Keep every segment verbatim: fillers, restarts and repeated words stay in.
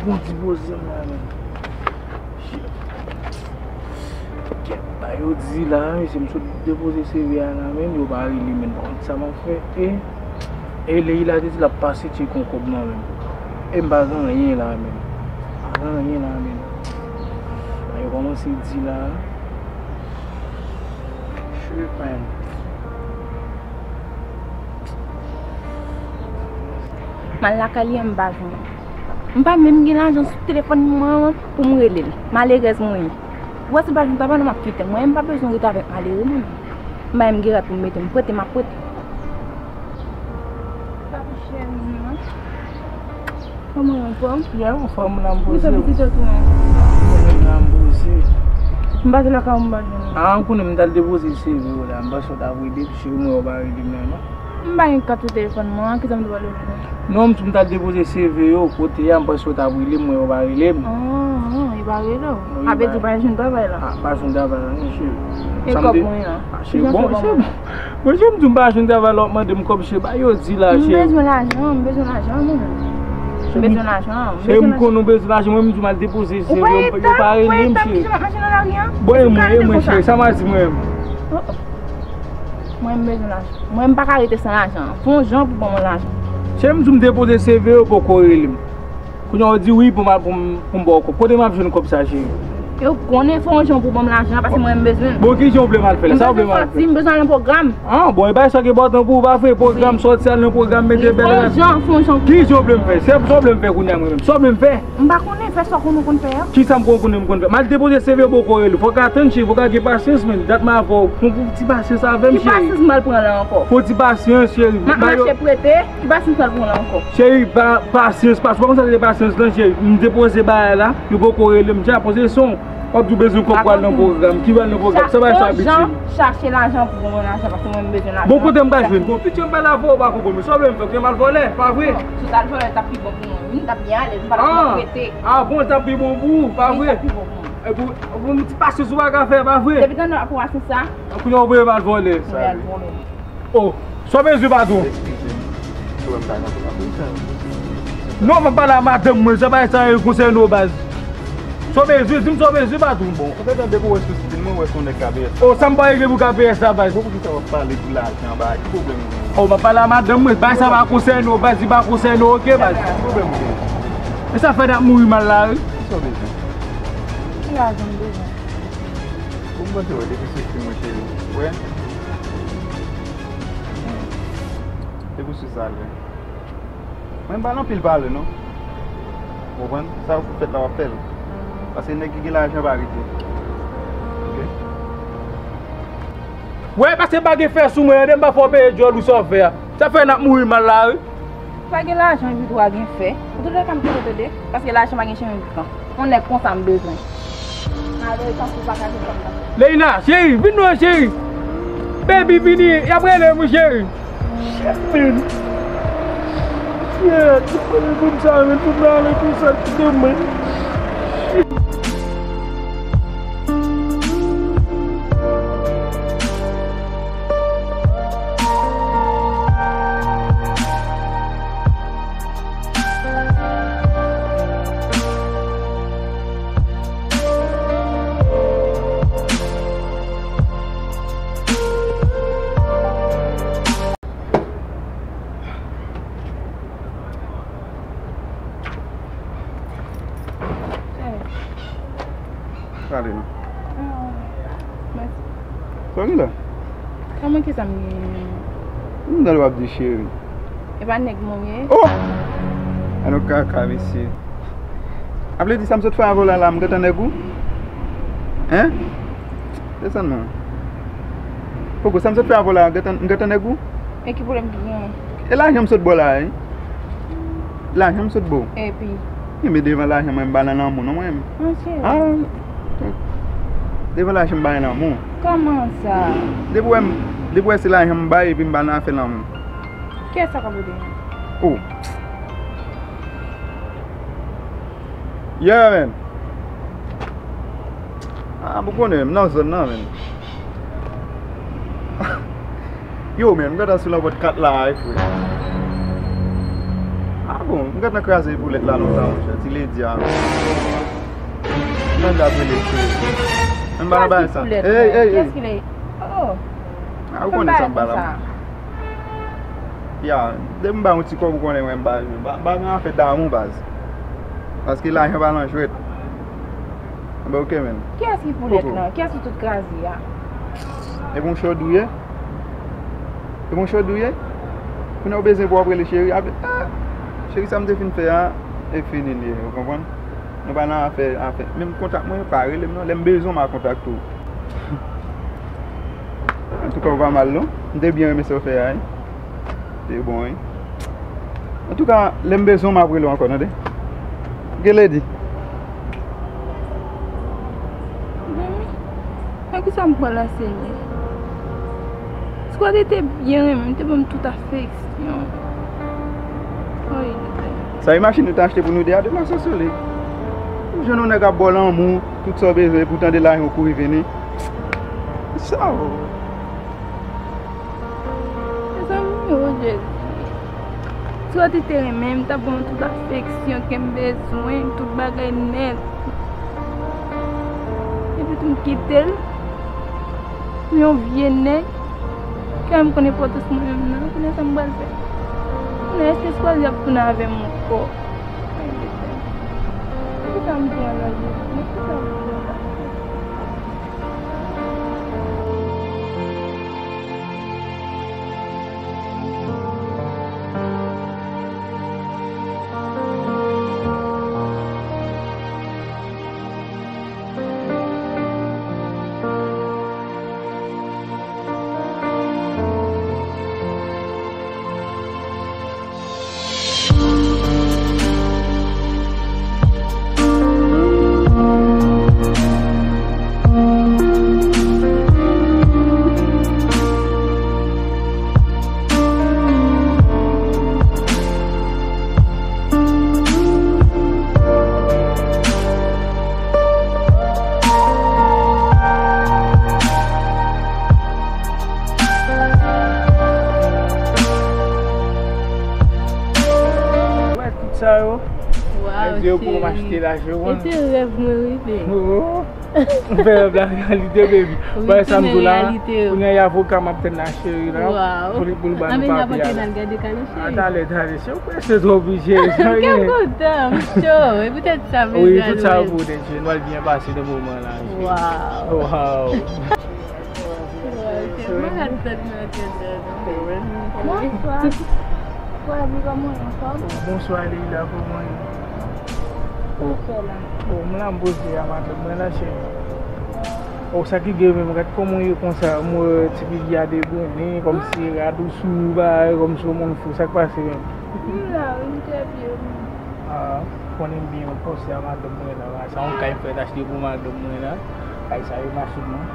Bon, ti poze m la, men. Kèt, ba yo di la, men se m sot depoze C V a la, men yo pa rele, men pa konn sa m ap fè. E, e Leila te di l ap pase tcheke yon kòb nan men m. E m pa gen anyen la, men. Pa gen anyen la, men. Ba yo kòmanse di la. Shit, man. M al lakay li an, m pa jwenn. M pa menm gen lajan sou telefòn mwen an pou m rele l. Malerèz mwen ye. Ou wè si m pa jwenn travay non, m ap kite l. Mwen menm m pa bezwen rete avèk malere, mwen menm. M pa menm gen rad pou m mete m prete, m ap prete. Papi cheri, non. Kòman w, anfòm? Byen, anfòm, la m poze. Ou sa pitit ou tou, an? Mwen menm la m poze. M pase lakay ou, m pa jwenn ou. A, m konnen m t al depoze C V yo la, m panse w t ap rele, piske mwen w pa rele m la, non. M pa gen kat sou telefòn mwen, kisa m te pale w la? Non, m t al depoze C V yo, kote a, m panse w t ap rele m, mwen w pa rele m. An, an, e pa rele w. Wi, a vle di w pa jwenn travay la? A, pa jwenn travay la, non, cheri. E kòb mwen an? A, cheri, bon, cheri. Mwen, si m di m pa jwenn travay la, w ap mande m kòb, cheri, ba yo di la, cheri. M bezwen lajan, m bezwen lajan, mwen menm. M bezwen lajan, m bezwen lajan. Cheri, m konnen w bezwen lajan, mwen, m di w m al depoze, cheri, yo, yo pa rele m, cheri. Bon, e mwen, e mwen, cheri, sa m a di mwen menm. Oh, oh. Mwen, m bezwen lajan. Mwen, m pa ka rete san lajan. Fè yon jan pou ban mwen lajan. Cheri, m di w m depoze C V yo, poko rele m. Kounye a w di wi pou m, pou m, pou m ba w kòb. Kote m ap jwenn kòb sa, cheri? Yo konnen fè yon jan pou ban m lajan, paske mwen m bezwen l. Bon, ki jan w vle m al fè la? Sa w vle m al fè? M bezwen sòti, m bezwen al nan pwogram. Ah, bon, e bagay sa ki enpòtan pou ou, pa vre? Pwogram, sòti al nan pwogram, mete bèl rad. Fè yon jan, fè yon jan. Ki jan w vle m fè? Se sa w vle m fè kounye a mwen menm? Sa w vle m fè? M pa konnen, fè sa w konnen w konn fè a. Ki sa m konn konnen m konn fè? M al depoze C V yo, poko rele. Fòk atann, cheri, fòk gen pasyans, men dat m avè w. Pran yon ti pasyans avè m, cheri. Ki pasyans m al pran la ankò? Fò ti pasyans, cheri. M ap mache prete. Ki pasyans sa l pran la ankò? Cheri, pa, pasyans, pasyans, ou pa konn sa ki rele pasyans lan, cheri. M depoze bagay la, yo poko rele m, dja poze son. W ap di w bezwen kòb pou al nan pwogram. Ki pou al nan pwogram? Sa bagay sa abitye. Chache lajan pou mwen lajan, paske mwen m bezwen lajan. Bon, kote m ka jwenn? Bon, pitit, m pale avè w, ou pa konprann mwen. Sa w vle m fè? Ou vle m al vòlè, pa vre? Non, si w t al vòlè, l t ap pi bon pou mwen. Wi, m t ap byen alèz, m pa t ap prete. Ah, bon, l t ap pi bon pou ou, pa vre? Wi, l t ap pi bon pou mwen. Epi, epi, yon ti pasyans ou pa ka fè, pa vre? Depi tande w ap pran pasyans sa. Kounye a w voye m al vòlè. Voye al vòlè. Oh, sa w bezwen, patwon? Eskize m. Sou m ta konprann. Non, m ap pale a madanm mwen, sa pa sa yo konsène w, baz. Sa w bezwen, di m sa w bezwen, patwon. Bon, anfèt, depi w wè sou stil mwen, w wè se yon nèg K P S. Oh, sa m pa regle pou K P S la, baz. Bon, poukisa w ap pale pou lajan, bagay, ki pwoblèm ou gen? Oh, m ap pale a madanm mwen, bagay sa pa konsène w, baz, li pa konsène w, oke, baz. Ki pwoblèm ou gen? E sa fè n ap mouri mal la, wi. Kisa w bezwen? Ki lajan m bezwen? Bon, m panse w wè, depi sou stil mwen, cheri. Wè? Depi sou salè. Mwen m pa nan anpil pale, non. Ou konprann? Sa w fèt la, w ap fè l. Paske nèg ki gen lajan pa rete. Oke? Wè, paske m pa gen fè sou mwen, tande m pa fè w peye djòl ou sa w fè a. Sa fè n ap mouri mal la, wi. Pa gen lajan, epi tou pa gen fè. Antoulèka, m kite w tande, paske lajan pa gen chemen pikan. Yon nèg konsa m bezwen. Malere tankou w pa ka gen kòb nan. Leila, cheri, vin non, cheri. Baby, vini, y ap rele m, wi, cheri. Shit, man. Shit, ou pale pou m sa, men tout la ale konsa, kite mwen. Shit. Pale non. Ah, mèsi. Sa w gen la? Kòman, kisa m gen? M tande w ap di cheri. E pa nèg mwen ye? Oh! An nou kaka, mesye. A vle di sa m sot fè avè w la, la, m gentan nèg ou? Hein? Desann non. Poko, sa m sot fè avè w la, m gentan, m gentan nèg ou? E ki pwoblèm ki genyen? E lajan m sot ba w la, hein? Lajan m sot ba w. Epi? Enben, devan lajan mwen, m pa nan lanmou, non, mwen menm. Monchè. Ah, devan lajan m pa nan lanmou. Kòman sa? Depi w wè m, depi w wè se lajan m bay, epi m pa nan afè lanmou. Kiyès sa k ap rele? Oh. Yeah, man. Ah, m konnen, m nan zòn nan, man. Yo, man, m gentan sou lanpòt kat la, wi, frè. Ah, Bon, m gentan kraze poulèt la lontan, monchè. Ti ledi a. Mwen ap rele ti ledi. Mwen pa nan bagay sa. Ey, ey, ey. Ah, ou konnen sa m pa la. Ya, depi m ba yon ti kòb, ou konnen mwen m pa jwe. M pa, m pa gen afè damou, baz. Paske lajan pa nan jwèt. Anben, oke, menn. Kiyès ki poulèt lan? Kiyès ki tout kraze a? E bon, chòd ou ye? E bon, chòd ou ye? Kounye a ou bezwen pou w ap rele cheri, ap, ah, cheri, sa m te fin fè a, e fini l ye, ou konprann? Nou pa nan afè, afè. Menm kontak mwen, pa rele m non. Lè m bezwen w, m a kontakte w. Antouka, ou pa mal non. M te byen renmen sa w fè a, wi. Te bon, wi. Antouka, lè m bezwen w, m ap rele w ankò, tande? Gen ledi. Nan kisa m pran la, Senyè? Si w te byen renmen m, te ban m tout afeksyon. Oy, Letènèl. Sa e machin nou te achte pou nou de a, de nan sans sou li. Ou jwenn yon nèg ap ba w lanmou, tout sa w bezwen, pou w tande lajan w kouri vini. Sa w. Mezanmi, o Jezi. Si w te renmen m, m t ap ba w tout afeksyon ke m bezwen, tout bagay nèt. Epi tou m kite l pou yon vye nèg, ke m konnen enpòtans mwen menm nan, kounye a sa m pral fè? Kounye a èske Swazi ap tounen avè m ankò? Ay, Letènèl. Poukisa m pran la, Jezi? Men poukisa m pran la? Wè tout sa yo. Waw, cheri. Yo pou m achte la, cheri. E se rèv mwen, wi, baby. Oh. M fè rèv la reyalite, baby. Wi, bagay sa m di w la, kounye a avoka m ap tann la, cheri, la. Waw. Pou li, pou li ba nou papye a la. Anben, n ap antre nan gade kay la, cheri. A, talè, talè, cheri, ou prese twòp, wi, cheri. M gen kontan, m cho. E poutèt sa, wi, tout sa yo pou ou, cheri. Nou al byen pase nan moman la, cheri. Waw. Waw. Bonswa. Bonswa, Abi, kòman w ye, anfòm? Bonswa, Leila, kòman w ye? Sa w fè la? Bon, m la, m poze a madanm mwen la, cheri. Oh, sa ki gen menm, gad kòman w ye konsa, m wè ti figi a degrennen, kòmsi rad ou sou, bagay, kòmsi w moun fou, sa k pase menm? M la, wi, m trè byen, wi. Ah, konnen byen, m panse a madanm mwen la, sa yon kay m fèk achte pou madanm mwen la. Kay sa e machin mwen.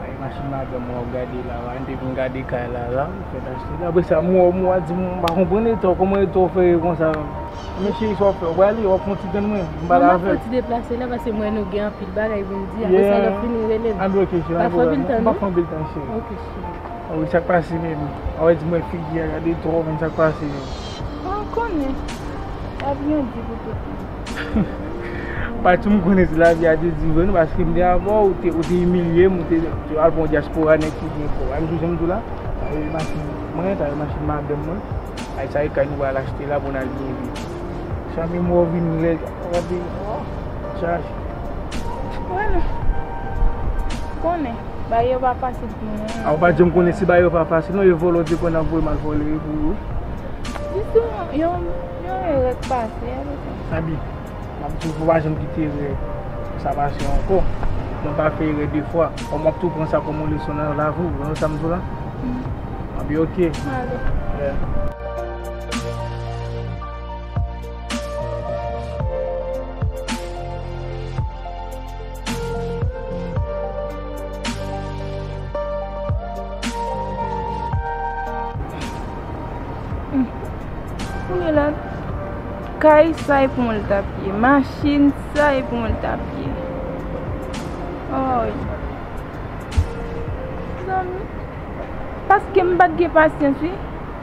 Ay, machin madanm mwen w ap gade la, m te vin gade kay la, la, m fèk achte la. Apre sa, m wè w, m wè w di m, m pa konprann eta w, kòman eta w fè ye konsa? Men cheri, sa w ap fè? W prale, w ap fè yon ti tann mwen, m pale avè w. Mwen, m ap fè yon ti deplase la, paske m wè nou gen anpil bagay pou n di. Apre sa, lè w fini, rele m. Anben, oke, cheri, pa fè anpil tan, non? M pa fè anpil tan, cheri. Oke, cheri. Wi, sa k pase menm? Ann di mwen figi a gade twò, men sa k pase menm? Mwen konnen. Lavi an di pou tout moun. Pati m konnen se lavi a te di vre non, paske m te avè w, ou te, ou te imilye m, ou te, te al pran dyaspora nèg ki gen kò. A m toujou m di w la, sa e machin mwen, sa e machin madanm mwen. Ay, sa e kay nou pral achte la pou n al byen viv. Sa menm wè w vin lè, w ap di, oh, chaje. Wè non. Konnen. Bagay yo pa fasil pou mwen. A, ou pa janm konnen si bagay yo pa fasil, non, yo vòlè w te pran nan voye m al vòlè yo pou ou. Jis yon, yon, yon erè k pase, apre sa. Abi, m ap di w, fò w pa janm kite erè sa pase ankò. Mwen pa fè erè de fwa. Bon, m ap tou pran sa kòm yon leson nan lavi w, ou konprann sa m di w la? Mm. Abi, oke. M ale. Yeah. Kounye la, kay sa e pou mwen l t ap ye, machin sa e pou mwen l t ap ye. Oy. Zanmi. Paske m pa t gen pasyans, wi.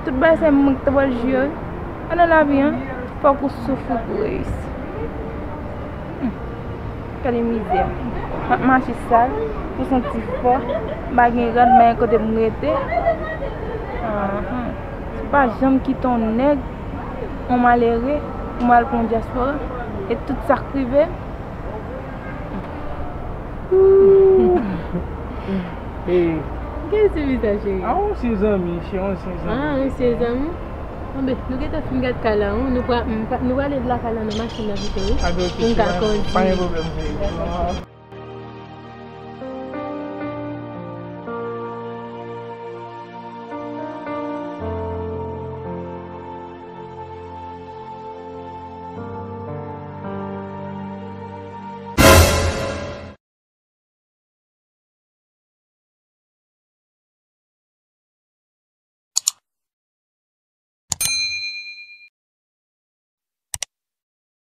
Tout bagay sa, mwen ki t ap pral jere. Nan lavi an, fòk ou soufri pou reyisi. Hmm. Gade mizè. M ap mache sal, pou santi fò, m pa gen rad, m pa gen kote pou m rete. Anhan. Se pa janm kite yon nèg, yon malere, pou m al pran dyaspora. E tout sa k rive, Ki ti vizaj cheri? A, yon ansyen zanmi, se yon ansyen zanmi. A, ansyen zanmi? Anben, nou gentan fin gad kay la, wi. Nou pra, m pra, nou prale lakay la nan machin nan pito, wi. Anben, ok, cheri, pa gen pwoblèm, cheri.